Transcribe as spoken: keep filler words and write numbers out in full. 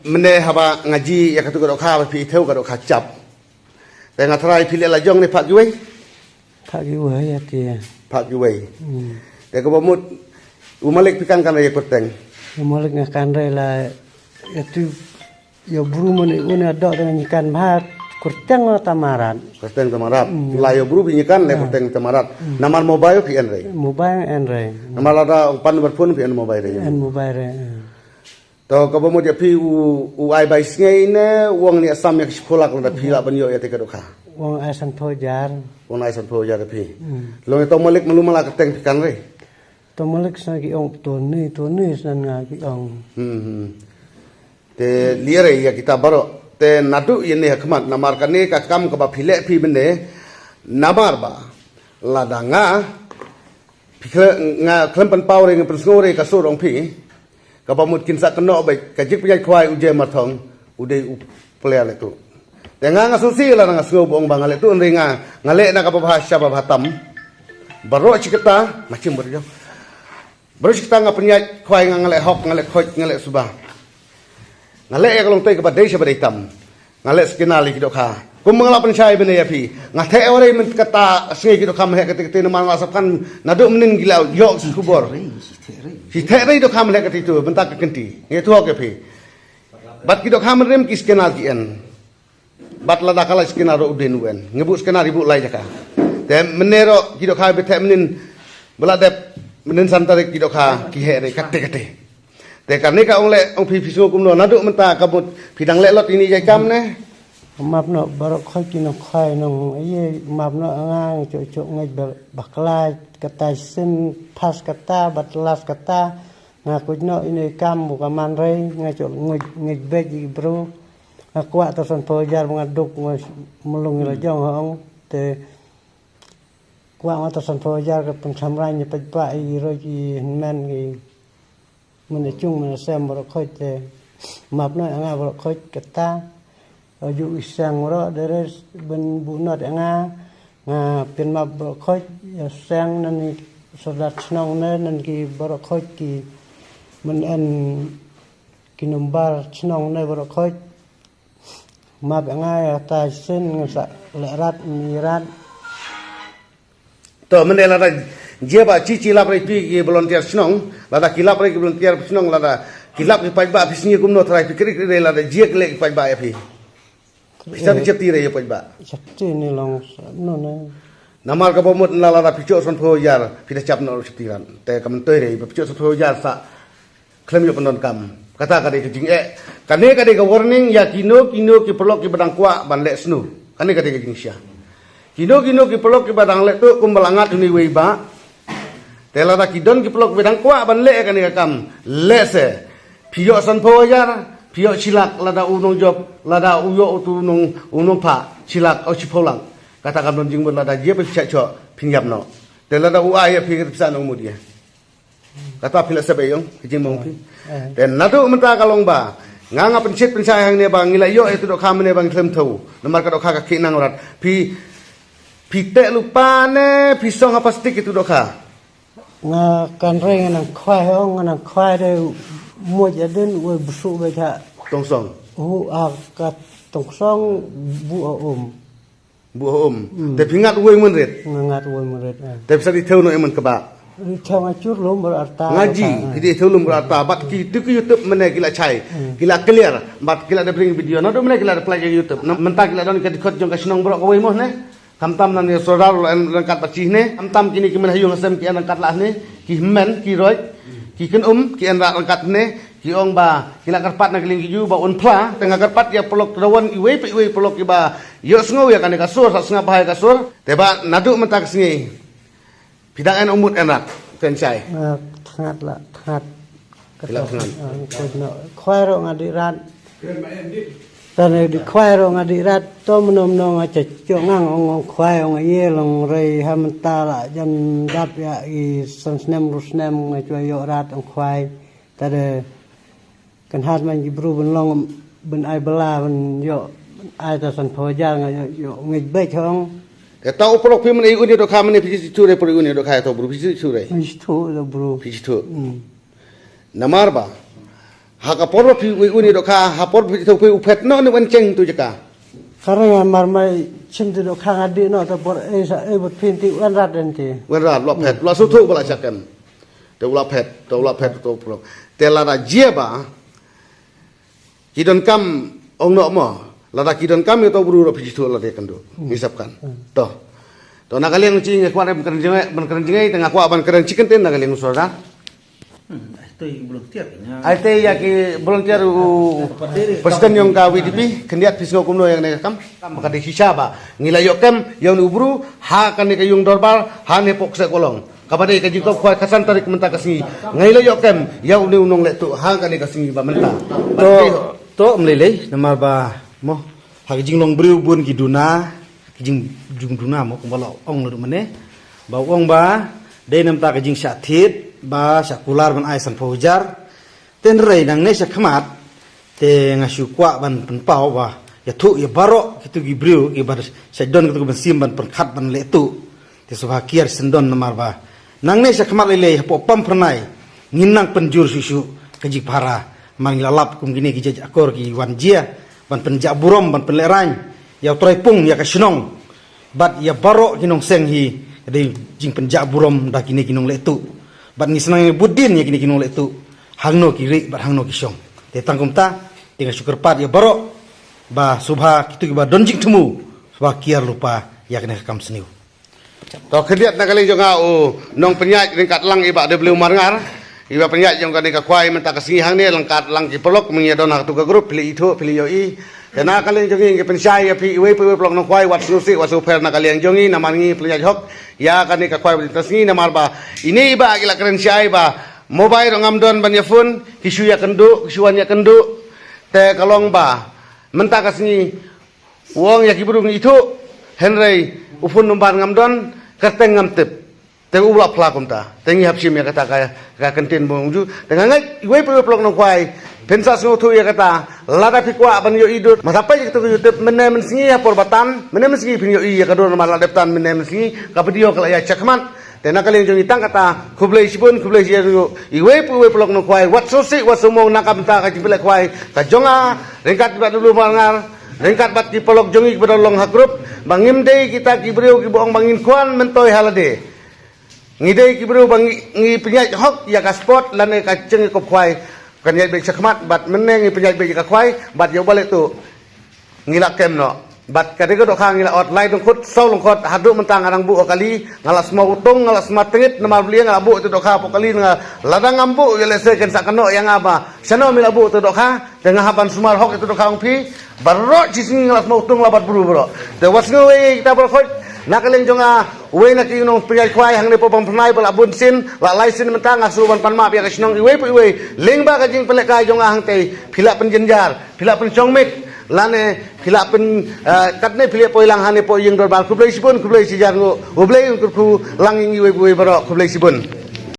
Mynne haba nga jia ïa katu ka dohkha ba phi ïa thew ka dohkha chap. Te nga tharai phi leh la jong ne phah kiwei? Phah kiwei ïa ki. Phah kiwei. Hmm. Te kaba mut u malik phi kan kan ïa kyrteng. U malik nga kan re la ïa tu ïa bru mane u ne doh dengan ikan bha kyrteng la tamarat. Kyrteng tamarat. Hmm. La ïa bru phi nyikan le kyrteng tamarat. Hmm. Namar mobile phi en re. Mobile en re. Namar lada ong pan number phone phi en mobile re. En mobile re. Hmm. To kaba mut ïa phi u, u ai bai sngi ne u ong ni asam ïa ka shiphew lak lada phi lah ban ïoh ïa te ka dohkha. U ong ai sanphew hajar. U ong ai sanphew hajar ïa phi. Hmm. Long ïa to malik malu mala kyrteng phi kan re. To malik sa ki ong to ni to ni san nga ki ong. Hmm, hmm. Te liare ïa kita baroh te naduh ïa ne ha khmat namar kane ka kam kaba phi leh phi mynne namar ba lada nga phi khle-, nga khlem pynpaw re nga pynsngew re ka sur ong phi. Kaba mut kin sa kynnoh bad ka jingpynïaid khwai u J Marthong u dei u player leh tu. Te nga nga sngewsih la nga sngew ba ong ba nga leh tu hynrei nga nga leh na kaba bha sha ba bha tam. Baroh shi katta nga chim baroh jong. Baroh shi katta nga pynïaid khwai nga nga leh hok nga leh khoit nga leh suba. Nga leh ïa ka long tei kaba dei sha ba dei tam. Nga leh scanner ïa ki dohkha. Kum ba nga la pynshai bynne ïa phi. Nga theh ïa u rei mynta kata sngi ki dohkha mleh kata kata namar nga la sap kan naduh mynnin ki la ïoh ki khubor. Shi theh rei dohkha mleh kata itu mynta ka kynti. Ngi tu hok ïa phi. Bad ki dohkha mynrim ki scanner ki en. Bad lada ka la scanner ruh u dien u en. Ngi buh scanner ïa buh lai jaka. Te mynne ruh ki dohkha ba theh mynnin ba la dep mynnin san tarik ki dohkha ki heh rei kate kate. Te kane ka ong leh ong phi phi sngew kumno naduh mynta ka mut phi dang leh lot ïa ini jai kam ne. Map noh baroh khoit ki nongkhwai nong ïa map noh nga ngi chok chok ngeit ba bakla kata shisien pas kata bad last kata nga kuj noh ine kam bu ka man rei nga chok ngeit ngeit beit ïa ki bru nga kwah to sanphew hajar ba nga duk nga mlung ïa la jong ha ong te kwah nga to sanphew hajar ka pynsamraiñ ïa paidbah ïa ki roi ki hynmen ki Mynne chung mynne sem baroh khoit te map noh ïa nga baroh khoit kata. Ju i seng baroh de res ban buh not ïa nga. Nga pynmap baroh khoit ïa seng nan i sordar chnong ne nan ki baroh khoit ki mynne ki number chnong ne baroh khoit. Map ïa nga ïa ta shisien ngan sa leh rat mi rat. To mynne lada jia ba chi chi lap rei phi ki volunteer shnong, lada ki lap rei ki volunteer shnong, lada ki lap ki paidbah phi sngi kumno tharai phi krik rei lada jia ki leh ki paidbah ïa phi. Phi sa phi chati rei ïa paidbah. Chati ni long sa no ne. Namar ka ba mut na lada phi chok sanphew hajar phi da chap na chati ran. Te ka myntoi rei ba phi chok sanphew hajar sa khlem ïoh pyndonkam. Kata ka dei ka jingeh. Kane ka dei ka warning ïa kino kino ki paralok kiba dang kwah ban leh snu. Kane ka dei ka jingshisha. Kino kino ki paralok kiba dang leh tuh kumba la ngat uni wei ba. Te lada ki don ki paralok kiba dang kwah ban leh kane ka kam. Leh se. Phi ïoh sanphew hajar, phi ïoh shilak lada u nongjop, lada u ïoh utu u nong u nongphah shilak o shiphew lak. Kata kam don jingmut lada jia phi shah chok phin ïap noh. Te lada u ai ïa phi ka pisa nong mut ïa. Kata phi la sep ïong, ka jingmong phi. Eh. Te naduh mynta ka long ba nga nga pynshit pynshai hangne ba ngi la ïoh ïa tu dohkha mynne ba ngi khlem thew. Namar ka dohkha ka khih nang rat. Phi phi teh lypa ne phi song ha plastik ïa tu dohkha. Nga kan rei nga nang khwai hong nga nang khwai de muj adin wei busu be tha. Tong song. Hu a ka tong song bu a um. Bu hom. Hmm. Te phi ngat wei mynrit. Nga ngat wei mynrit. Eh. Te phi sa di thew no emen kaba. Di thew nga chur lum bar arta. Nga ji, phi di thew lum bar arta. Bat ki tu ki YouTube mane ki la chai. Hmm. Ki la clear. Bat ki la da bring video. Na do mane ki la da play YouTube. Na mynta ki la don ka dikot jong ka shnong bro ka wei mo ne. Kam tam nan ya sordar lo en rangkat bat chi ne. Kam tam kini ki men hayung sem ki en rangkat lah ne. Ki men, ki roi. Ki ken um, ki en rangkat ne. Ki ong ba ki la kyrpad na ki lieng ki ju ba un phla te nga kyrpad ïa paralok rawan iwei pa iwei paralok kiba ïohsngew ïa kane ka sur sa sngap bha ïa ka sur te ba naduh mynta ka sngi. Phi dang en ong mut en rat pynshai. Thngat la thngat. Phi la thngat. Khwai ro nga di rat. Tane di khwai ro nga di rat to mnom no nga cha chok ngang ong ong khwai ong ye long rei ha mynta la jan dap ïa i san snem ru snem nga chwa ïoh rat ong khwai. Tade Kan hat man ki bru ban long ban ai bala ban ïoh ban ai ta san phaw hajar nga ïoh ïoh ngeit beit hong. Te ta u prok phi man ei un ïa dohkha man ei phi chi thu re prok un ïa dohkha ïa to bru phi chi thu re. Phi chi thu da bru. Phi chi thu. Hmm. Namar ba. Ha ka por ba phi wei uni dohkha, ha por ba phi to phi u phet noh ne wan cheng tu jaka. Kare nga mar mai chim tu dohkha nga di noh ta por ei sa ei bot phin ti wan rat den ti. Wan rat lo phet, lo su thu ba la chakem. Te u la phet, te u la phet to pro. Te lada jia ba ki don kam ong noh mo. Lada ki don kam ïa to bru ro phi jithu lada kan du. Ngi sap kan. To. To na ka liang chi nga kwah ban kren jingei, ban kren jingei, te nga kwah ban kren chicken ten na ka liang u sordar. Ai te ïa ki volunteer u president yong ka V D P, khyndiat phi sngew kumno ïa kane ka kam. Kam ka dei shisha ba ngi la ïoh kem ïa u bru ha kane ka yung dorbar ha ne pok se kolong. Kaba dei ka jingtop khwai ka san tarik mynta ka sngi. Ngi la ïoh kem ïa u nongleh tuh ha kane ka sngi ba mynta. To, to mlei lei namar ba mo ha ka jinglong briew bun ki duna, ki jing jung duna mo kumba la ong la du mane. Ba ong ba dei namta ka jingshah thied ba shah kular ban ai san phew hajar. Tynrai nangne sha khmat te nga shu kwah ban pynpaw ba ïathuh ïa baroh kitu ki briew kiba shah don kitu ki ban sim ban pynkhat ban leh tuh. Te sngewbha kiar shen don namar ba nangne sha khmat lei lei hapoh Pamphyrnai ngin nang pynjur shuh shuh ka jingphara. Mar ngi la lap kum kine ki jait akor ki wan jia ban pynjah burom ban pynlehraiñ ïa u trai pung ïa ka shnong. Bad ïa baroh ki nongseng hi ka dei jingpynjah burom da kine ki nongleh tuh. Bad ngi snang ïa bud dien ïa kine ki nongleh tuh hangno ki rieh bad hangno ki shong. Te tang kumta te nga shu kyrpad ïa baroh ba sngewbha kitu kiba don jingthmu sngewbha kiar lypa ïa kane ka kam sniew. To khyndiat na ka liang jong nga u nongpynïaid ryngkat lang i Bah W Marngar. Iba pynïaid jong kane ka khwai mynta ka sngi hangne ryngkat lang ki paralok mynta don ha katu ka group phi la ithuh phi la ïohi. Te na ka liang jong ngi ngi pynshai ïa phi iwei pa iwei paralok nongkhwai wat sngewsih wat sngewpher na ka liang jong ngi namar ngi pynïaid hok ïa kane ka khwai mynta ka sngi namar ba ine iba ki la kren shai ba mobile ruh ngam don ban ïa phone ki shu ïa kynduh ki shu wan ïa kynduh. Te ka long ba mynta ka sngi u ong ïa ki briew ngi ithuh hynrei u phone number ngam don kyrteng ngam tip. Te u la phla kumta te ngi hap shim ïa kata ka ka kyntien bong ju te nga ngeit iwei pa iwei paralok nongkhwai phin sa sngewthuh ïa kata lada phi kwah ban ïohi dud ma sa peit ïa kata ka YouTube mynne mynsngi ha por ba tan mynne mynsngi phin ïohi ïa ka dur namar la dep tan mynne mynsngi ka video ka la ïa shah khmat. Te na ka liang jong ngi tang kata khublei shibun khublei shibun iwei pa iwei paralok nongkhwai wat sngewsih wat sngewmong na ka bynta ka jingpynleh khwai ka jong nga ryngkat bad u Bah W Marngar ryngkat bad ki paralok jong ngi kiba don long ha group ba ngim dei kita ki briew kiba ong ba ngin khwan myntoi ha lade. Ngi dei ki briew ba ngi ngi pynïaid hok ïa ka sport lane ka jingïakop khwai. Kan ïaid beit sha khmat bad mynne ngi pynïaid beit ïa ka khwai bad ïa u ba leh tuh. Ngi la kem noh bad ka dei ka dohkha ngi la ot lai lyngkhot saw lyngkhot haduh mynta nga dang buh ha kali nga la sma utung nga la sma tngit namar blia nga la buh ïa tu dohkha hapoh kali nga lada ngam buh ïa lehse kan sa kynnoh ïa nga ba shano me la buh ïa tu dohkha. Te nga hap ban sumar hok ïa tu dohkha ong phi baroh shi sngi nga la sma utung la bad bru baroh. Te wat sngew ei kita baroh khoit na ka liang jong nga uwei na ki nongpynïaid khwai hangne hapoh Pamphyrnai ba la bun sien la lai sien mynta nga shu ban pan map ïa ka shnong iwei pa iwei lyngba ka jingpynlehkai jong nga hangtei phi la pynjynjar phi la pynshong mik lane phi la pyn eh, katne phi la poi lang hangne hapoh ïing dorbar khublei shibun khublei shihajar nguh U Blei un kyrkhu lang ïa ngi iwei pa iwei baroh khublei shibun.